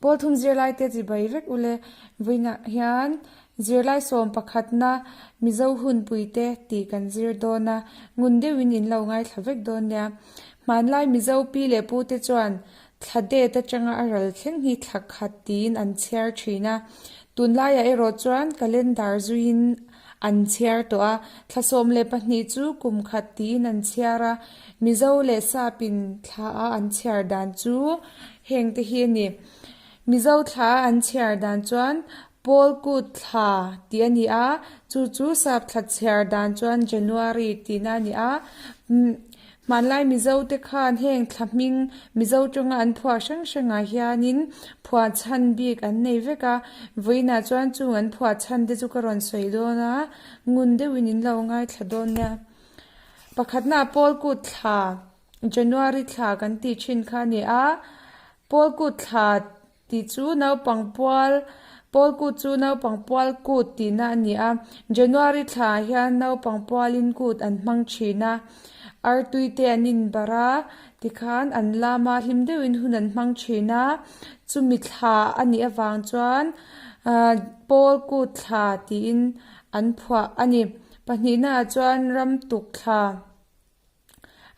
Pawlthum zirlaite chibai vek ule. Vawiinah hian zirlai sawm pakhatna Mizo hunpuite tih kan zir dawn a, ngun deuhin in lo ngaithla vek dawn nia. Hmanlai Mizo pi leh pute chuan thla det atanga a ral thleng hi thla khat tiin an chhiar thin a. Tunlaiah erawh chuan calendar zuiin an chhiar tawh a, thla 12 chu kum khat tiin an chhiar a, Mizo leh Sapin thla a an chhiar dan chu heng te hi a ni. Mizo thla a an chhiar dan chuan Pawl kut thla tih a ni a, chu chu Sap thla chhiar dan chuan January tihna a ni a. Hmanlai Mizo te khan heng thla hming Mizo tawnga an phuah hrang hrangah hianin phuah chhan bik an nei vek a, vawiinah chuan chung an phuah chhan te chu ka rawn sawi dawn a, ngun deuhin in lo ngaithla dawn nia. Pakhatna Pawl kut thla, January thla kan tih thin kha a ni a, Pawl kut thla Tih chu naupang pual, Pawl kut chu naupang pual kut tihna a ni a. January thlaah hian naupang pualin kut an hmang thin a, artui te an inbarh a, tikhan an lam a, hlim deuhin hun an hmang thin a. Chumi thla a nih avang chuan Pawl kut thla tiin an phuah a ni. Pahnihnaah chuan ramtuk thla.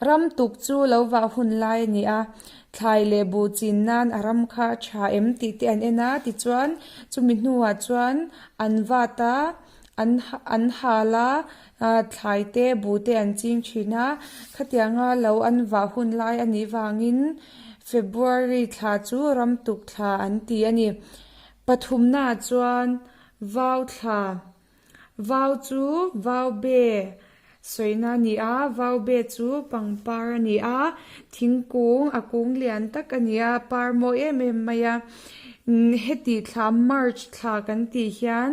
Ram tuk chu lo vah hun lai a ni a, thlai leh buh chin nan a ram kha a tha em tih te an en a, tichuan chumi hnuah chuan an vat a, an an hal a, thlai te buh te an ching thin a, khatianga lo an vah hun lai a nih vangin February thla chu ram tuk thla an ti a ni. Pathumnaah chuan vau thla. Vau chu vau be sawina a ni a, vau be chu pangpar a ni a, thingkung a kung lian tak a ni a, par mawi em em mai a, heti thla March thla kan tih hian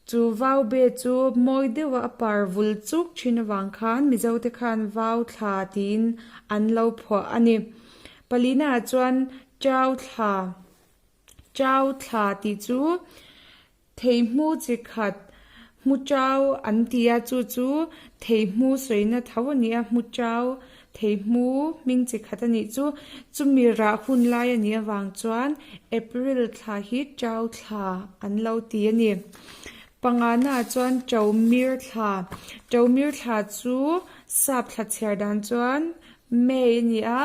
chu vau be chu mawi deuh a par vul chuk thin avang khan Mizo te khan vau thla tiin an lo phuah a ni. Palina ah chuan chau thla chau thla tih chu Theihmu chi khat hmu chau an ti a, chu chu theihmu sawina tho a ni a, hmu chau theihmu hming chi khat a nih chu. Chumi rah hun lai a nih avang chuan April thla hi chau thla an lo ti a ni. Pangana ah chuan Chomir thla, Chomir thla chu sap thla chhiar dan chuan May a ni a,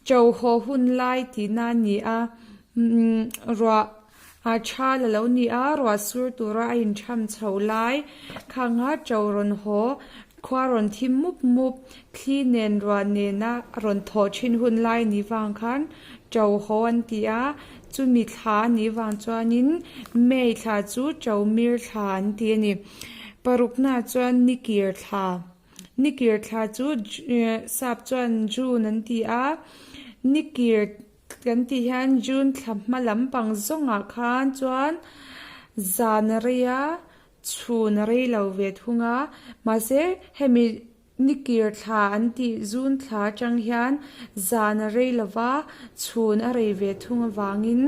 Cho haw hun lai tihna a ni a, ruah A tha la lo ni a, ruah sur tura a intham chho lai khanga ṭo rawn haw, khua rawn thim mup mup, thli nen ruah nena rawn thawh thin hun lai ni vang khan ṭo haw an ti a, chumi thla a nih vang chuanin May thla chu ṭo mir thla an ti a ni. Parukna chuan nikir thla, nikir thla chu sap chuan June an ti a, nikir Kan tih hian June thla hma lampang zawngah khan chuan zan a rei a, chhun a rei lo ve thung a, mahse hemi nikir thla an tih June thla atang hian zan a rei lo va, chhun a rei ve thung avangin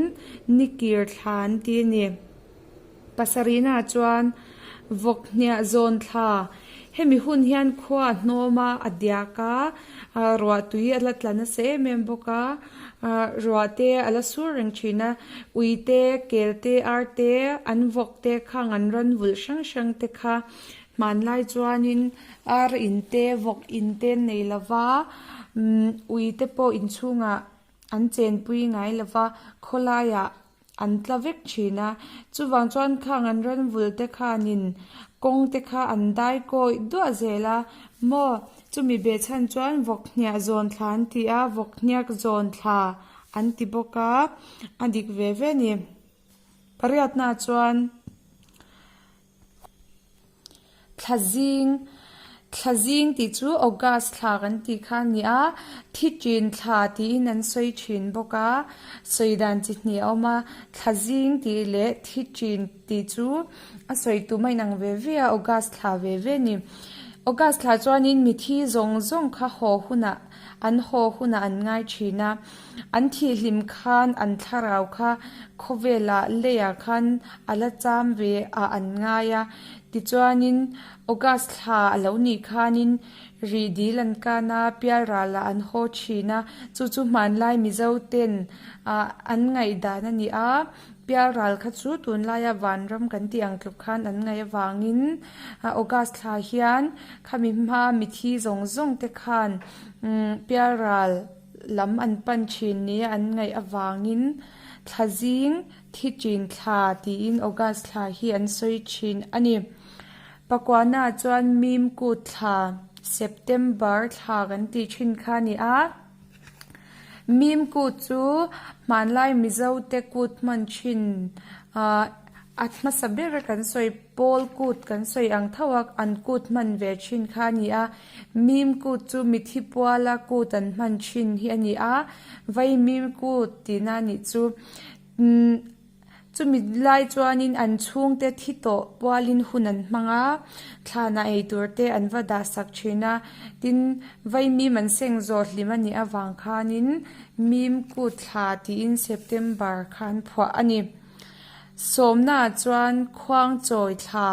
nikir thla an ti a ni. Pasarihna chuan vawk hniah zawn thla. Hemi hun hian khua a hnawm a, a diak a, ruah tui a la tla nasa em em bawk a, ruah te a la sur reng thin a, ui te, kel te, ar te, an vawk te khang an ran vulh hrang hrang te kha hmanlai chuanin ar in te, vawk in te an nei lova, ui te pawh inchhungah an chenpui ngai lova, khawlaiah an tla vek thin a, chuvang chuan khang an rawn vul te khanin kawng te kha an dai kawi duah zel a, maw chumi beh chhan chuan vawk hniah zawn thla an ti a, vawk hniak zawn thla an ti bawk a, a dik ve ve a ni. Pariatna chuan. Thla zing, thla zing tih chu August thla kan tih kha a ni a, thi ṭin thla tiin an sawi ṭhin bawk a, sawi dan chi hnih a awm a, thla zing tih leh thi ṭin tih chu a sawi tum a inang ve ve a, August thla ve ve a ni. August thla chuanin mithi zawng zawng kha haw hunah an haw hunah an ngai ṭhin a, an thihhlim khan an thlarau kha khawvelah leiah khan a la cham ve ah an ngai a, tichuanin August thla a lo nih khanin. Rih dil an kan a, pialral ah an haw thin a, chu chu hmanlai Mizo ten ah an ngaihdan a ni a, pialral kha chu tunlaia vanram kan tih ang tluk khan an ngaih avangin August thla hian khami hma mithi zawng zawng te khan pialral lam an pan thin nia an ngaih avangin thla zing thi chin thla tiin August thla hi an sawi thin a ni. Pakuana chuan mim kut thla, September thla kan tih thin kha a ni a. Mim kut chu hmanlai Mizo te kut hman thin ah a hmasa ber a kan sawi pawl kut kan sawi ang tho a an kut hman ve thin kha a ni a. Mim kut chu mithi puala kut an hman thin hi a ni a, vai mim kut tihna a nih chu. Chumi lai chuanin an chhungte thi tawh pualin hun an hmang a, thlanah eitur te an va dah sak thin a, tin vaimim an seng zawh hlim a nih avang khanin mim kut thla tiin September kha an phuah a ni. Sawmnaah chuan khuangchawi thla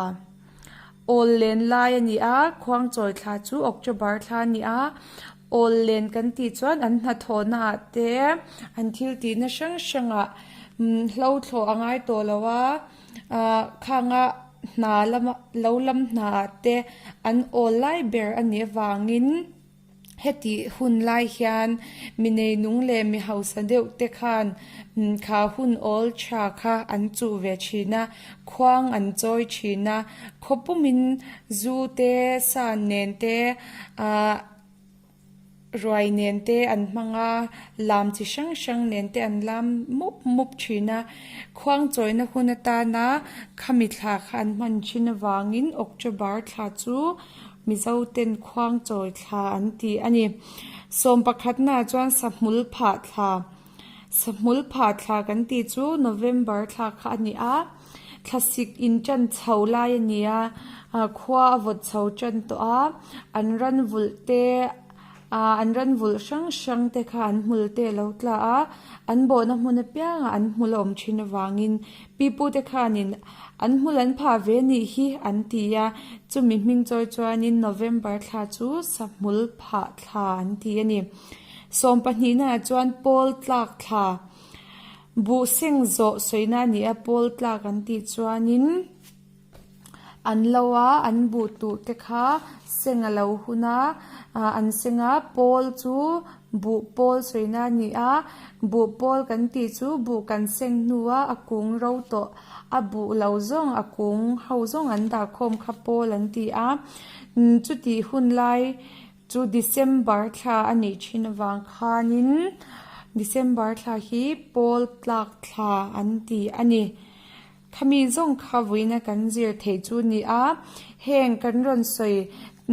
awl len lai a ni a, khuangchawi thla chu October thla a ni a, awl len kan tih chuan an hnathawhnaah te an thil tihna hrang hrangah hlo thlawh a ngai tawh lo a, ah khanga hna lama lo lam hnaah te an awl lai ber a nih avangin heti hun lai hian mi neinung leh mi hausa deuh te khan kha hun awl tha kha an chuh ve thin a, khuang an chawi thin a, khaw pumin zu te sa nen te ah. Ruai nen te an hmang a, lam chi hrang hrang nen te an lam mup mup thin a, khuang chawina hun atana khami thla kha an hman thin avangin October thla chu Mizo ten khuang chawi thla an ti a ni. Sawm pakhatnaah chuan sahmul phah thla, sahmul phah thla kan tih chu November thla kha a ni a, thlasik in tan chho lai a ni a, khua a vawt chho tan tawh a, an ran vulh te ah an ran vulh hrang hrang te kha an hmul te a lo tla a, an bawhna hmun apiangah an hmul a awm thin avangin pipu te khanin an hmul an phah ve nih hi an ti a, chumi hming chawi chuanin November thla chu sahmul phah thla an ti a ni. Sawm pahnihnaah chuan pawl tlak thla. Buh seng zawh sawina a ni a, pawl tlak an tih chuanin an lo a, an buh tuh te kha seng a lo hun a, an seng a, pawl chu buh pawl sawina a ni a, buh pawl kan tih chu buh kan seng hnua a kung ro tawh a buh lo zawng a kung ho zawng an dah khawm kha pawl an ti a, chutih hun lai. Chu December thla a nih thin avang khanin December thla hi pawl tlak thla an ti a ni. Khami zawng kha vuina kan zir theih chu ni a, heng kan rawn sawi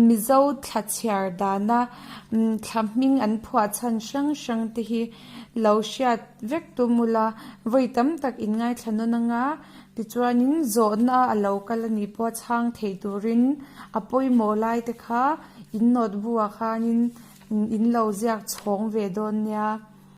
Mizo thla chhiar dana thla hming an phuah chhan hrang hrang te hi lo hriat vek tum ula vawi tam tak in ngaithla nawn anga tichuanin zawhna a lo kal a nih pawh a chhang thei turin a pawimawh lai te kha In notebook ah khanin in lo ziak chhawng ve dawn nia.